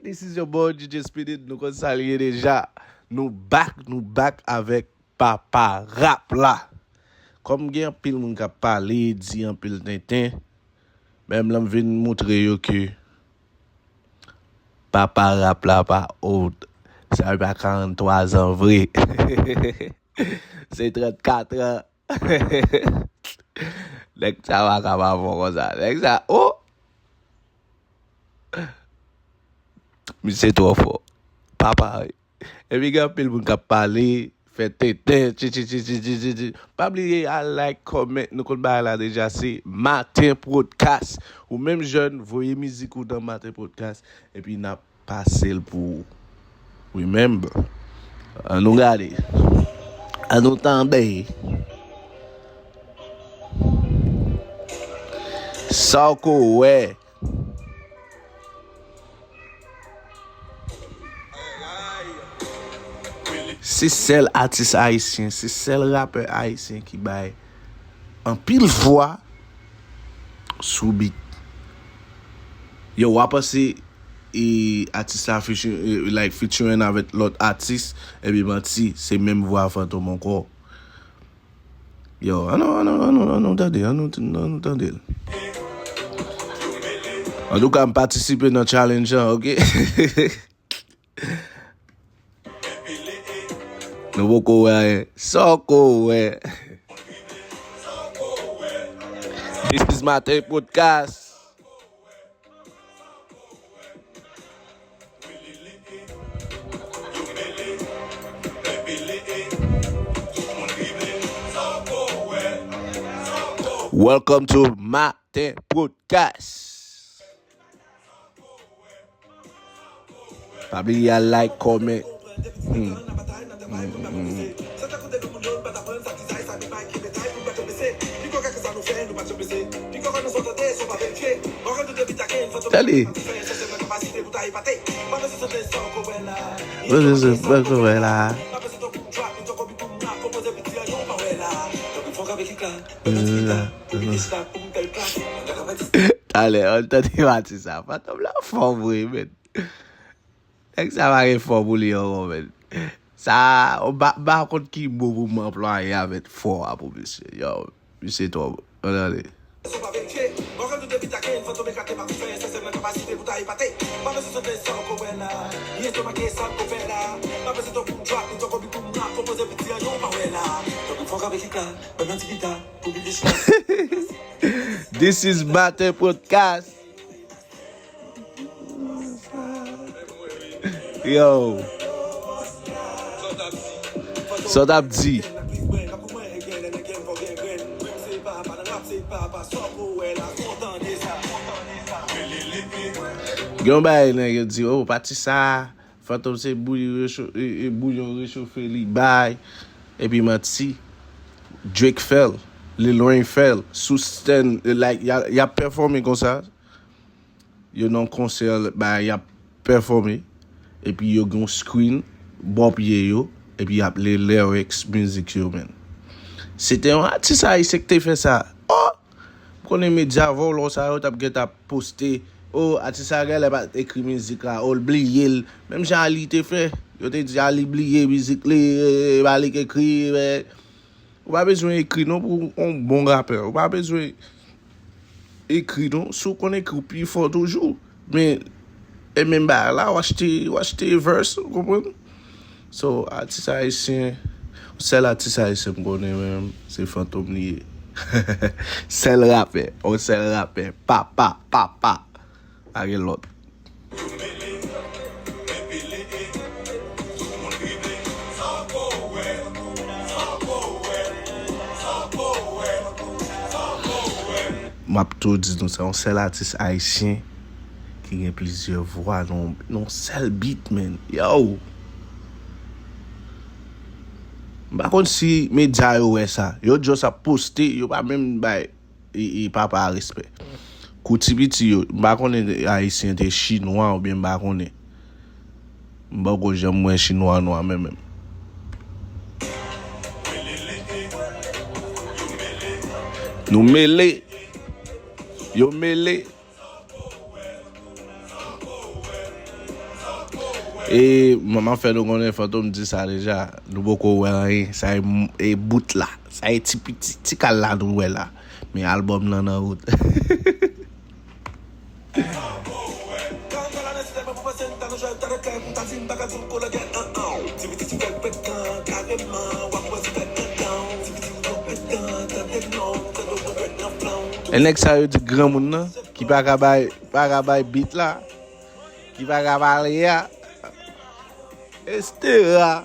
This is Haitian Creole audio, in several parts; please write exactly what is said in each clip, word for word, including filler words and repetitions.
This is your boy D J Speedit. Nou konn sa l ye deja. Nou back, nou back avèk papa rap la. Kòm gen anpil moun k ap pale, di anpil tenten, men m vin moutre yo ke papa rap la pa old. Sa pa karant twa zan vre. Se trant kat an. Nèg sa pa ka pa fò konsa. Nèg sa, oh! Misye twò fò. Pa parèy. Epi gen anpil moun k ap pale, fè tenten, ti, ti, ti. Pa bliye al like, comment, nou konn bagay la deja, se Maten Podcast. Ou menm jèn, voye mizik ou nan Maten Podcast, epi n ap pase l pou ou. Remember. An nou gade. An nou tande. Sa w ko wè. Se sèl atis ayisyen, se sèl rapè ayisyen ki bay anpil vwa sou beat. Yo, w a panse e atis la feature, e, like, featuring avèk lòt atis, epi manti, se menm vwa Fantom ankò. Yo, ann nou, ann nou, ann nou, ann nou tande, ann nou, ann nou tande l. Antouka, m patisipe nan challenge an, oke? Nou poko wè anyen. Sa w ko wè. This is Maten Podcast. Welcome to Maten Podcast. Pa bliye al like, comment. Hmm. Hmm, hmm, hmm. Tande. Mwen se se poko wè la. Talè, ann tande pati sa. Fantom la fò vre, men. Nèg sa pa gen fò pou li ankò, men. Sa, m pa, m pa konn ki mo pou m anplwaye avèk fò a pou misye. Yo, misye twò bon. Ann ale. This is Maten Podcast. Yo. Sa w t ap di? Gen yon bagay nèg yo di, oh, pati sa, Fantom se bouyi recho-, e, e, bouyon rechofe li bay. Epi manti. Drake fè l, Lil Wayne fè l, sou sèn, like, y a, y ap pèfòme konsa. Yo nan konsè, ba, y ap pèfòme, epi yo gen yon screen bò pye yo, epi y ap li lyrics mizik yo, men. Se te yon atis ayisyen ki te fè sa. Oh! M konnen medya vòlò sa yo t ap gentan ap poste, oh, atis sa genlè pa t ekri mizik la, oh, l bliye l. Menm jan Ali te fè, yo te di Ali bliye mizik li, e, e, pa li k ekri, men. Ou pa bezwen ekri non pou yon bon rapè. Ou pa bezwen ekri non. Si w konn ekri, w pi fò toujou. Men, e menm bagay la, w achte, w achte verse, ou konprann? So, atis ayisyen, sèl atis ayisyen m konnen menm, se Fantom li ye. Sèl rapè, yon sèl rapè, papa, papa. Pa gen lòt. M ap tou di nou, se yon sèl atis ayisyen ki gen plizyè vwa nan, nan yon sèl beat, man. Yo! M pa konn si medya yo wè sa. Yo just ap poste, yo pa menm bay e, e papa a respè. Kou ti piti yo, m pa konnen ayisyen te chinwa oubyen m pa konnen. M poko janm wè chinwa nwa menm menm. Nou mele. Yo mele. E mwen, m ap fè nou konnen, Fantom di sa deja. Nou poko wè anyen. Sa e, e bout la. Sa e ti piti, ti kal la nou wè la. Men albòm lan nan wout. E nèg sa yo di granmoun nan, ki pa ka bay, pa ka bay beat la, ki pa ka pale a. Estera.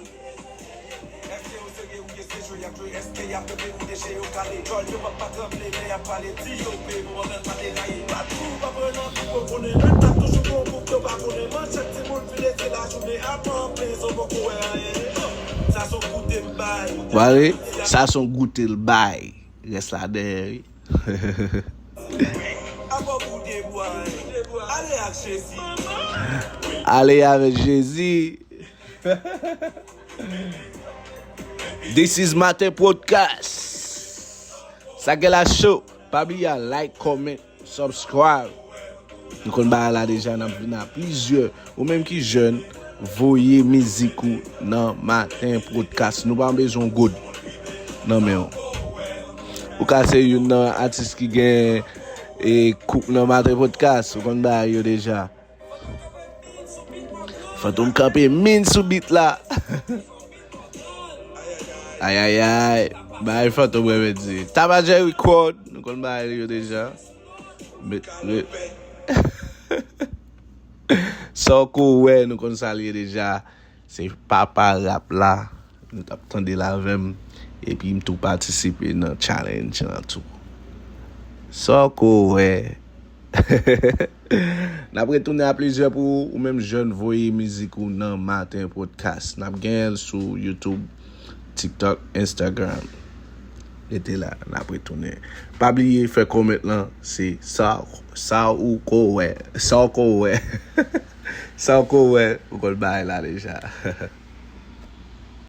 Wale, sa se yon goute l bay. Rès la dèyè, wi. Ale avèk Jezi. This is Maten Podcast. Sa gen la show. Pa bliye like, comment, subscribe. Nou konn bagay la deja, n ap vin a plizyè. Ou menm ki jèn, voye mizik ou nan Maten Podcast. Nou pa bezwen goud nan men w. Ou ka se youn nan atis ki gen e kouk nan Maten Podcast. Ou konn bagay yo deja. Fantom kanpe min sou beat la. Ayayay. Bagay Fantom renmen di. Tabadjè Record. Nou konn bagay yo deja. Met, met. Sa w ko wè, nou konn sa l ye deja. Se papa rap la. Nou t ap tande l avè m. Epi m tou patisipe nan challenge lan tou. Sa w ko wè. N ap retounen a plizyè pou ou, ou menm jèn voye mizik ou nan Maten Podcast. N ap genyen l sou YouTube, TikTok, Instagram. Rete la, n ap retounen. Pa bliye fè comment lan, se sa, sa ou ko wè, sa w ko wè. Sa w ko wè, ou konn bagay la deja.